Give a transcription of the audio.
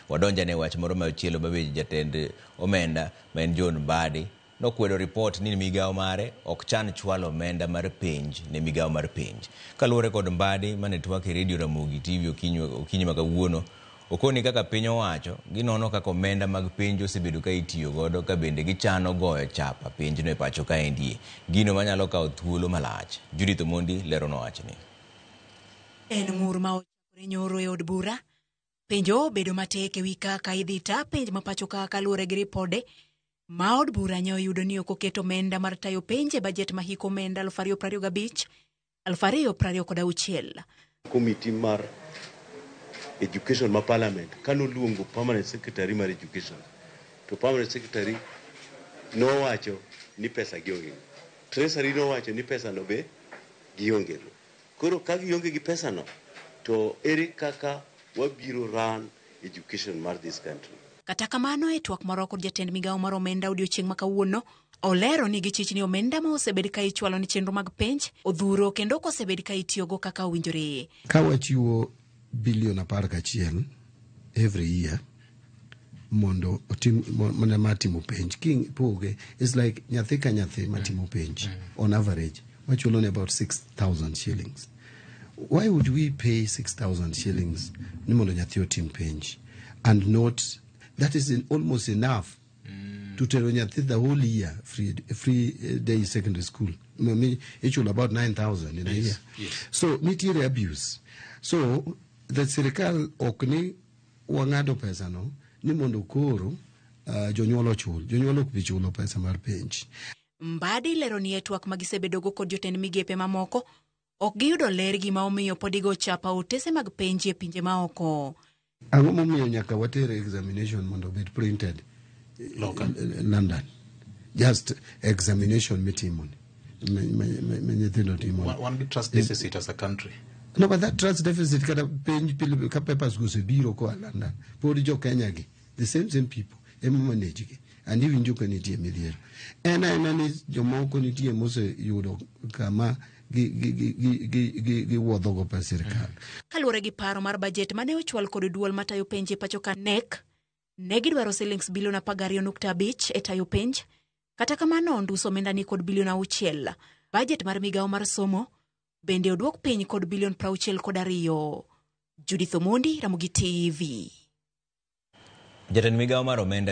Wadonjane wach moro machielo ma jatend omenda ma en John Mbadi nokwedo ripot ni migawo mare ok chan chwalo omenda mar penj ne migawo mar penj. Kaluwore kod Mbadi mane twak e redio Ramogi TV okinyi ma kawuono, okoni kaka piny owacho ginono kaka omenda mag penj osebedo ka itiyo godo ka bende gichano goyo chapa penjno e pacho kaendie. Gino manyalo kawo thuolo malach. Judith Omondi leronwa wachni. En ng'ur ma ochakore nyoro e od bura. Penjo obedo matek ewi kaka idhi ta penj ma pacho ka kaluwore gi ripode ma od bura ne oyudo ni ok oket omenda mar tayo penj e bajet ma hik omenda 2025 2026. Committee mar education ma parliament kanoluongo permanent secretary mar education to permanent secretary nowacho ni pesa gionge. Treasury nowacho ni pesa no be gionge go. Koro ka gionge gi pesa no to ere kaka wabiro run education mar this country? Kata kamano, e twak moro kod jatend migawo mar omenda odiochieng' ma kawuono, olero ni gichich ni omenda ma osebed ka ichwalo ne chenro mag penj odhuro kendo ok osebed ka itiyogo kaka owinjore. Ka wachiwo bilion 11 every year mondo otim mana mar timo penj, kipoge it's like nyathi ka nyathi matimo penj, on average wachulo ne about 6000 shillings. Why would we pay 6000 shillings ni mondo nyathi otim penj and not that is almost enough to tero nyathi the whole year free day secondary school? Ichulo about 9000 in a year. So nitiere abuse. So the sirikal ok ni wang'ado pesa no ni mondo koro jonyuol ochul. Jonyuol ok bi chulo pesa mar penj. Mbadi lero ni e twak ma gisebedogo kod jotend migepe mamoko ok giyudo ler gima omiyo pod igo chapa otese mag penj e pinje maoko. Ang'o momiyo nyaka water examination mondo obed printed Loka. London? Just examination mitimo ni ma nyithindo timo. Wan gi trust deficit as a country. No, but that trust deficit, kata penj pile ka papers go osebiro koa London, pod jo Kenya gi, the same people ema manage gi, and iwinjo ka nitie midhiero. En aena ni jomoko nitie moseyudo kama giwuodhogo pes sirikal. Kaluwore gi paro mar bajet mane ochwal kod duol matayo penj e pacho ka KNEC, ne gidwaro silings bilion 12.5 e tayo penj. Kata kamano, nduso omenda ni kod bilion 6. Bajet mar migawo mar somo bende oduok piny kod bilion 62. Judith Omondi, Ramogi TV. Jatend migawo mar omenda.